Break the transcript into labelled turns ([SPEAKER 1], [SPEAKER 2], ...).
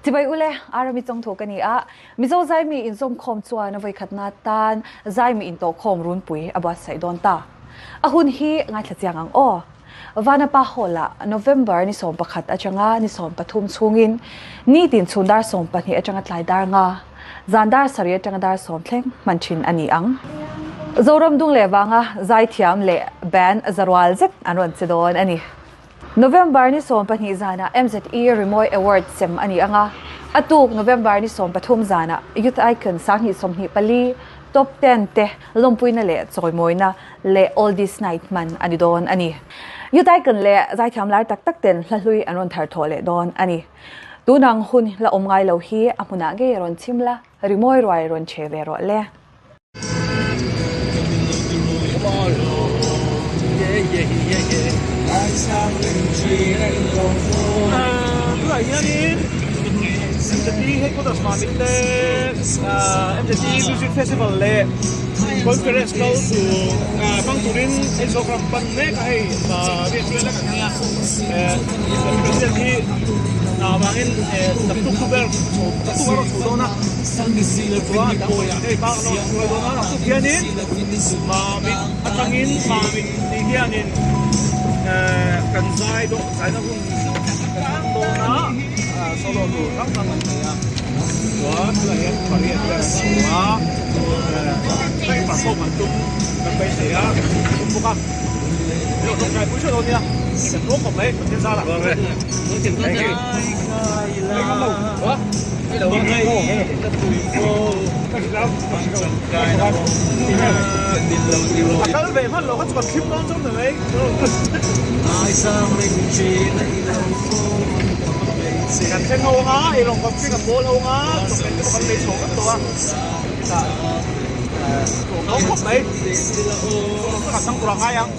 [SPEAKER 1] Chibai ule, Arami Chawngthu ka ni a, Mizo zaimi inzawmkhawm chuan a vawikhatna tan zaimi intawhkhawm runpui a buatsaih dawn ta. A hun hi ngaithla chiang ang aw. Vanapa Hall-ah November ni 11 atanga ni 13 chhungin nitin chhun dar 12 atanga tlai dar nga, zan dar sarih atanga dar sawm thleng hman thin a ni ang. Zoram dung leh vanga zaithiam leh band zarual zet an rawn che dawn a ni. November ni 12 zanah MZE Rimawi Award sem a ni ang a, a tuk November ni 13 zanah Youth Icon 2024 Top Ten te lawmpuina leh chawimawina leh Oldies Night hman a ni dawn a ni. Youth Icon leh zaithiam lar tak tak ten hla hlui an rawn thar thawh leh dawn a ni. Tunang hun la awm ngai lo hi a hmunah ngei rawn chim la, rimawi ruai rawn che ve rawh le.
[SPEAKER 2] Tunah hianin MZT headquarters Mamit te MZT Music Festival leh Conference kal tur hmang turin Aizawl ram pan mek a hei riahhruai lek an nia President hi hna avangin naktuk chu ber naktuk a rawn chho dawn a. Chuan hei bak an rawn hruai dawn a naktuk hianin Mamit atangin Mamit tih hianin kan zai dawh zaina hun kan hmang dawn a solo tur hrang hrang an nei a chuan tunah hian pariat vel an hmu a hei perform an tum kan beisei a tum bawk a hei tawngtai pui hreuh dawn nia hei kan tuam khawp mai Pathian zara thank you. A kal ve hman lo kha chu kan thlip dawn chu ni mai. Kan thleng ho anga ei rawng kan kan bawl ho anga chawhmeh te pawh kan lei chho vek tawh a chutah tlawm khawp mai kan thang tur a ngai ang.